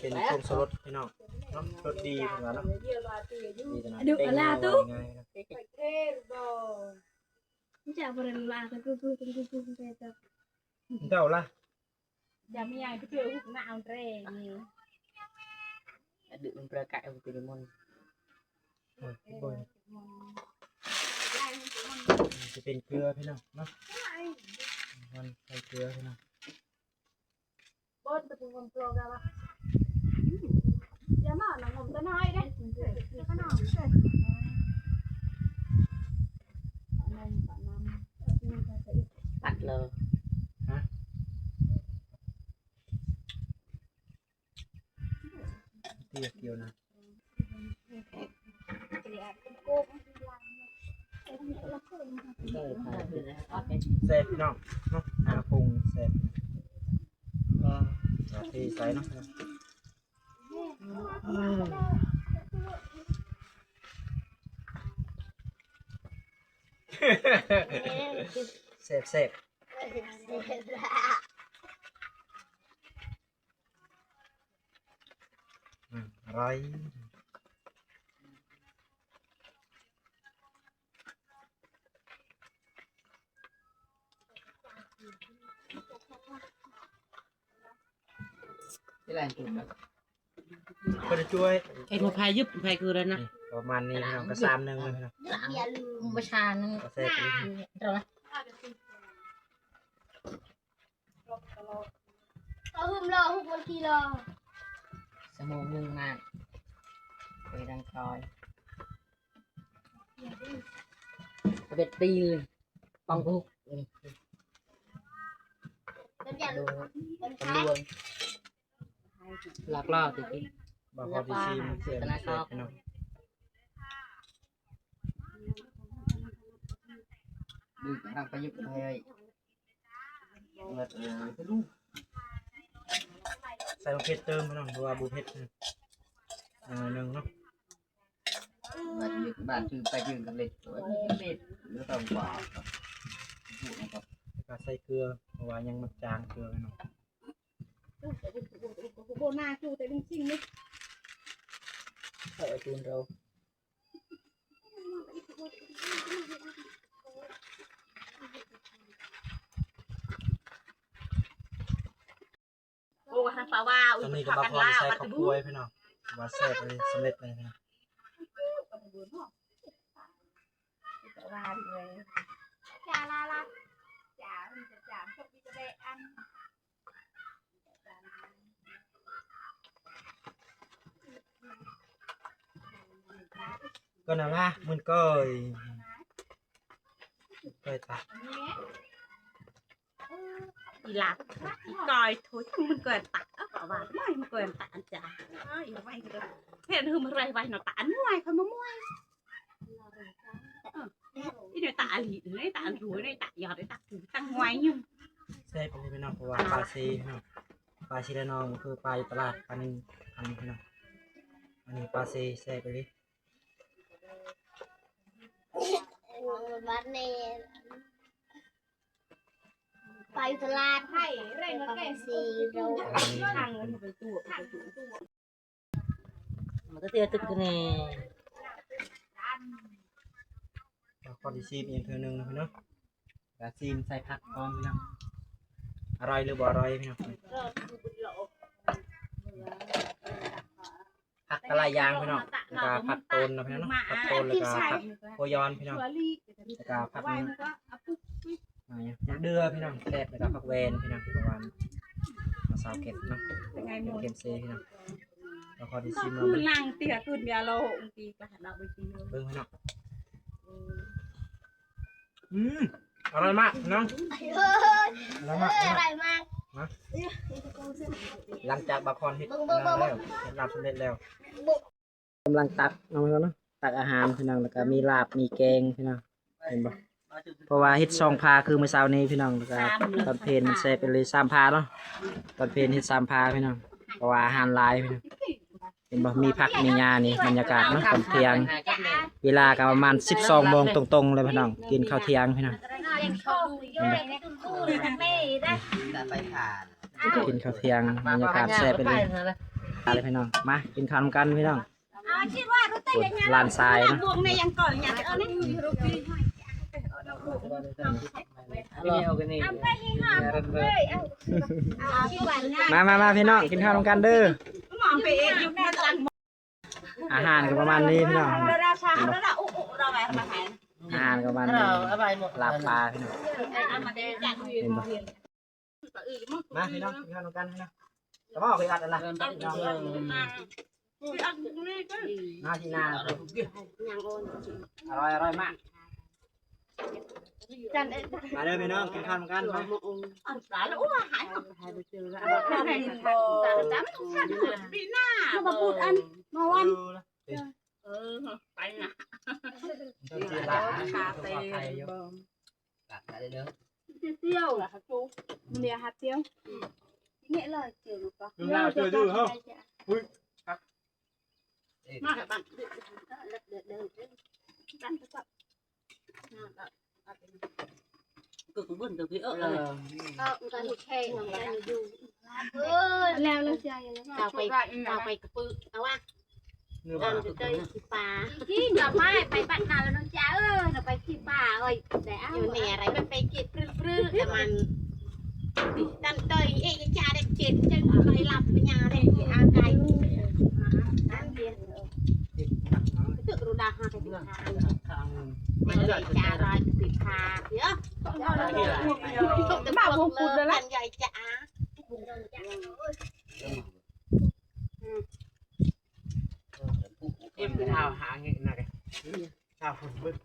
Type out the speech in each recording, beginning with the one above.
ເປັນຜົງຊູລົດພີ່ນ້ອງເນາະ ລົດດີເພິ່ນວ່າເນາະ ດີຂະໜາດ ເຕັມເລີຍວ່າງ່າຍໆ ຈະບໍ່ໄດ້ລາກ ເຈົ້າລະ ຈະມີຫຍັງໄປເທື່ອຫຸກໜ້າເອົາແຣນີ້ ອະດຶມັນປະກະເອົາໄປມອນ ໂອ້ຍ ເບິ່ງ ຈະເປັນເກືອພີ່ນ້ອງເນາະ ມັນໃສ່ເກືອພີ່ນ້ອງ ປັດເລີຍ ຮະ? ເທດຽວນະ ແຊບພີ່ນ້ອງເນາະ ໜ້າປຸງແຊບ ເທໃສ່ເນາະ ແຊບໆ. ອືມ ອະໄລ ບໍ່ໄດ້ຊ່ວຍ ເຮັດໝູ່ພາຍຍຶບ ພາຍຄືນັ້ນນະ ປະມານນີ້ພີ່ນ້ອງ ກະສາມໜຶ່ງເລີຍພີ່ນ້ອງ ບໍ່ຊານ ກະແຊບອີ່ຫຼີ ເອົາຫຶມລໍຫຶມມັນກີລໍ ຊົ່ວໂມງໜຶ່ງມາ ໄປດັງຄອຍ ສະເບັດປີ ປອງບຸກ ເປັນຫຍັງ ຕຳຫຼວດ ລັກລອບຕິດ ບໍ່ພໍທີ່ຊິມ ເສຍງແຊບເນາະ ດຶງທາງໄປຢູ່ເລີຍ ເອີ ໃສ່ໝາກເຜັດເຕີມພີ່ນ້ອງ ເພາະວ່າບໍ່ເຜັດ ໜ້ອຍໜຶ່ງເນາະ ບ້ານຄືໄປຢືນກັນເລັກ ເຮັດແລ້ວກໍຫວານ ແລ້ວກໍໃສ່ເກືອ ເພາະວ່າຍັງມັນຈາງເກືອເນາະ ໂບນາຈູແຕ່ເລື່ອງຈິງນີ້ ເຂົ້າໄອຕູນເຮົາ ໂອ້ ທາງປາວາ ອຸ້ຍ ຕອນນີ້ກໍບ່າວພອນຊິໃສ່ເຂົ້າກວຍພີ່ນ້ອງ ວ່າແຊບເລີຍ ສຳເລັດເລີຍພີ່ນ້ອງ ປາວາເລີຍ ຈາລາລາ ຈາ ຈາ ກໍນະລະ ມັນກໍ ກໍຕາ ອີຫຼາ ອີກອຍໂທ ມັນກໍຕາ ເອົາວ່າ ມັນກໍຕາ ອັນຈາ ເອີ ອີໄວ ເຫັນຫຶມໄຣໄວເນາະ ຕາ ອັນມວຍ ຂ້ອຍມາມວຍ ອີເນຍຕາອາລີເນຍ ຕາອັນຮູ້ເນຍ ຕາຍອດເນຍ ຕາຄືຕັ້ງຫວຍຢູ່ ແຊບອີ່ຫຼີພີ່ນ້ອງ ເພາະວ່າປາເຊພີ່ນ້ອງ ປາເຊລະນອງ ຄືປາຢູ່ຕະຫຼາດ ອັນນີ້ ອັນນີ້ພີ່ນ້ອງ ອັນນີ້ປາເຊແຊບອີ່ຫຼີ ບັດນີ້ ໄປຕະຫຼາດ ໄປເລັ່ງ ໄປປາເຊໂດ ມັນກໍເທື່ອຕຶກນີ້ ກໍຂໍຊິຊີມອີກເທື່ອໜຶ່ງນະພີ່ນ້ອງ ກໍຊີມໃສ່ຜັກກ່ອນພີ່ນ້ອງ ອະຮ່ອຍຫຼືບໍ່ອະຮ່ອຍພີ່ນ້ອງ ຜັກກະຫຼາຍຢ່າງພີ່ນ້ອງ ແລ້ວກະຜັກໂຕນເນາະພີ່ນ້ອງເນາະ ຜັກໂຕນ ແລ້ວກະຜັກໂຄຍອນພີ່ນ້ອງ ແລ້ວກະຜັກ ໝາກເດືອພີ່ນ້ອງ ແຊບ ແລ້ວກະຜັກແວ່ນພີ່ນ້ອງ ເພາະວ່າມາຊາວເກັບເນາະ ເກັບເຄັມເຊພີ່ນ້ອງ ແລ້ວຂໍຊິຊີມເບິ່ງ ຄືນາງເຕີຍຄືນເບຍໂລ ເບິ່ງພີ່ນ້ອງ ອືມ ອະຮ່ອຍມາກພີ່ນ້ອງ ອະຮ່ອຍມາກ ອະຮ່ອຍມາກ ນະ ຫຼັງຈາກບ່າວພອນເຮັດ ເບິ່ງ ເບິ່ງ ເບິ່ງ ແລ້ວ ເຮັດລາບສຳເລັດແລ້ວ ກຳລັງຕັກເນາະພີ່ນ້ອງເນາະ ຕັກອາຫານພີ່ນ້ອງ ແລ້ວກະມີລາບ ມີແກງພີ່ນ້ອງ ເຫັນບໍ່ ເພາະວ່າເຮັດສອງພາຄືມື້ເຊົ້ານີ້ພີ່ນ້ອງ ແລ້ວກະຕອນເພນມັນແຊບອີ່ຫຼີ ສາມພາເນາະ ຕອນເພນເຮັດສາມພາພີ່ນ້ອງ ເພາະວ່າອາຫານຫຼາຍພີ່ນ້ອງ ເຫັນບໍ່ ມີຜັກມີຫຍ້ານີ້ ບັນຍາກາດເນາະ ຕອນທ່ຽງ ເວລາກໍປະມານສິບສອງໂມງຕົງໆເລີຍພີ່ນ້ອງ ກິນເຂົ້າທ່ຽງພີ່ນ້ອງ ເຫັນບໍ່ ກິນເຂົ້າທ່ຽງ ບັນຍາກາດແຊບອີ່ຫຼີ ເ ມາເລີຍພີ່ນ້ອງ ມາກິນຂ້າວນຳກັນພີ່ນ້ອງ. ອ້າວ ຄິດວ່າຮູ້ແຕ່ຫຍັງ ຫຼານຊາຍເນາະ ວງໃນຫຍັງເກາະຫຍັງເອີນີ້ ມາ ມາ ມາ ພີ່ນ້ອງ ກິນຂ້າວນຳກັນເດີ. ອາຫານກໍປະມານນີ້ພີ່ນ້ອງ ອາຫານກໍປະມານນີ້ ລາບປາພີ່ນ້ອງ ເຫັນບໍ່? ມາພີ່ນ້ອງ ກິນຂ້າວນຳກັນພີ່ນ້ອງ ຈະມາເອົາໄປອັດອັນລະ ມາທີ່ນາ ອະລ່ອຍ ອະລ່ອຍມາກ. ມາເດີພີ່ນ້ອງ ກິນຂ້າວນຳກັນ ມາ. ເອີ ໄປນະ ກາເຟ ດຽວ ເນຍຮັດດຽວ ນີ້ເລີຍ ເຈີຢູ່ປະ ເຮົາເຈີຢູ່ເຮົາ ອຸ້ຍ ມາບັນ ເດີ ເດີ ເດີ ກັນ ກໍຄືເບິ່ງຕົວພີ່ ເອີ ເອີ ມັນກໍເຮັດແຄ່ນັ້ນຢູ່ ເອີ ແລ້ວ ແລ້ວ ເຈົ້າໄປ ເຈົ້າໄປກະປຶ ເອົາວະ ເອີ ເຈົ້າຊິປາ ກິນດອກໄມ້ ໄປບັດນາແລ້ວເນາະ ເຈົ້າເອີຍ ໄປທີ່ປ່າເອີຍ ແຕ່ເອົາ ຢູ່ນີ້ອະໄລ ມັນໄປເກັບປຶໆ ແຕ່ມັນ ຕັນເຕີຍເອຍຈາໄດ້ເຈັບ ຈຶ່ງໄປລັບຍາໄດ້ອາໄກ ຕຶກຣູດາຫາໄປຕິດທາງ ມັນເລີຍຈາລາຍຕິດທາງເນາະ ແຕ່ວ່າວົງກຸດເລີຍລະ ມັນໃຫຍ່ຈາ ອືມ ເອັມເອົາຫາເງິນນະ ຊາວຄົນເບິ່ງ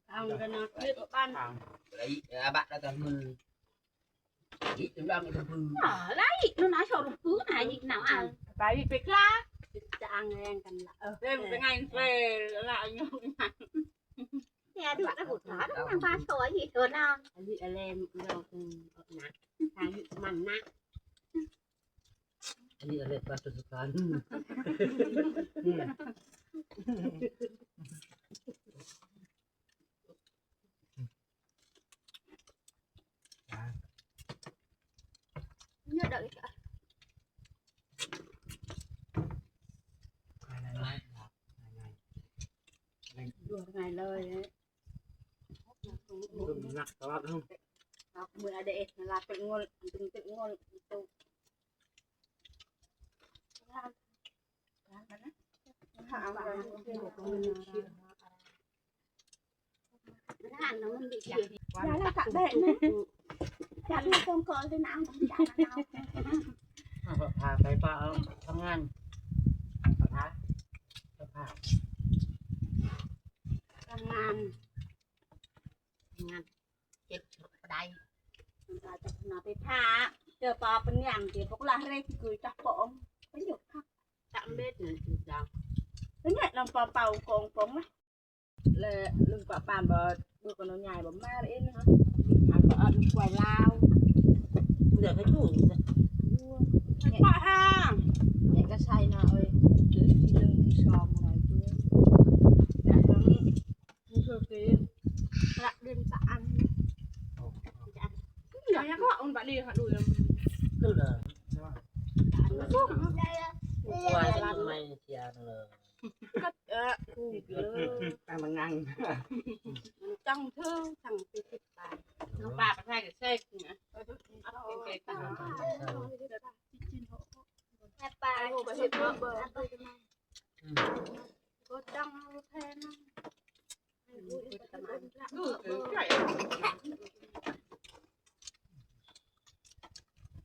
ເອົາກັນນະ ເຮັດບ້ານ ອາບະລະຕະມື ອີກລຳອີກລຳ ອາໄລ ໜູນາຊອລງປືນາອີກນາ ອາໄປໄປຄລາ ຈະອາງແຮງກັນລະ ເອີ ເປັນໄງເຟລະຍອງ ເນຍ ດູນະບຸດນາ ນາງບາຊອຍອີກຕົວນາ ອັນນີ້ອະແລມ ເອີ ນະ ທາງມັນນະ ອັນນີ້ເຮັດປາສຸດສະການ ເຍອະດອກ ລວກງ່າຍເລີຍ ໜັກຕະຫຼອດ ເມື່ອເດ ເວລາເປັນງົນ ເປັນເປັນງົນ ຢາລະກະແບະນະ ຢາລະກົງກອນເລີຍນະ ເອົາ ເອົາ ເອົາ ພາໄປປະເອົາທຳງານ ພາ ພາ ທຳງານ ທຳງານ ເຈັບບໍ່ໄດ້ ອາດຈະນຳໄປພາ ເຈີປາເປັນຫຍັງ ເຈີພວກລະເຮັດຄືຈັກປອງ ປະໂຫຍດຄັກ ຕຳເບັດນັ້ນຄືດາວ ເປັນຫຍັງນຳປາເປົ່າກອງປອງນະ ແລະ ລຸງປະປານບໍ່ ເບີກະນ້ອຍໃຫຍ່ບໍ່ມາເອງນະ ອັນກໍເອົາລູກຄວາຍລາວ ເຫຼືອໃຫ້ຕູ້ ໃຫ້ປະຫາ ແລະກະໃສ່ນະເອີຍ ທີໜຶ່ງທີສອງອະໄລຕົວ ແລະ ມັນຄືຄື ປະດິນປະອັນ ຢາກວ່າອົນບະດີຫາດູ ຄືລະ ວ່າທຳໄມເສຍເລີຍ ເອີ ຕັ້ງມັນງັງ ຈັ່ງເທີຈັ່ງໄປຕິດປາ ປາປະໄທກະແຊກນະ ແຕ່ປາ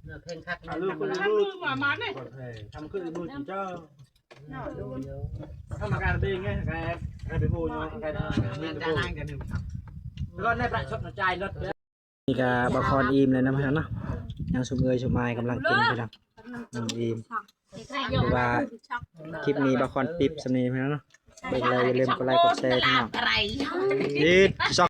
ເນື້ອແຂງຄັກ ອາ ລູກ ລູກ ມາ ມານີ້ ທຳຄືນບຸນເຈົ້າ ທຳມາການເປັນໄງ ກາຍ ກາຍໄປໂຫຍ ກາຍ ແມ່ນຈະລ້າງກັນ ແລ້ວກໍໃນປະຊົດໃຈລົດ ນີ້ກະບັກຄອນອີ່ມແລ້ວນະພີ່ນ້ອງເນາະ ຍັງຊຸມເອື້ອຍຊຸມອ້າຍກຳລັງກິນພີ່ນ້ອງ ອືມ ອີ່ມ ຖືວ່າຄລິບນີ້ບັກຄອນປິບສ່ຳນີ້ພີ່ນ້ອງເນາະ ເບິ່ງແລ້ວຢ່າລືມກົດໄລກົດແຊພີ່ນ້ອງ ດີ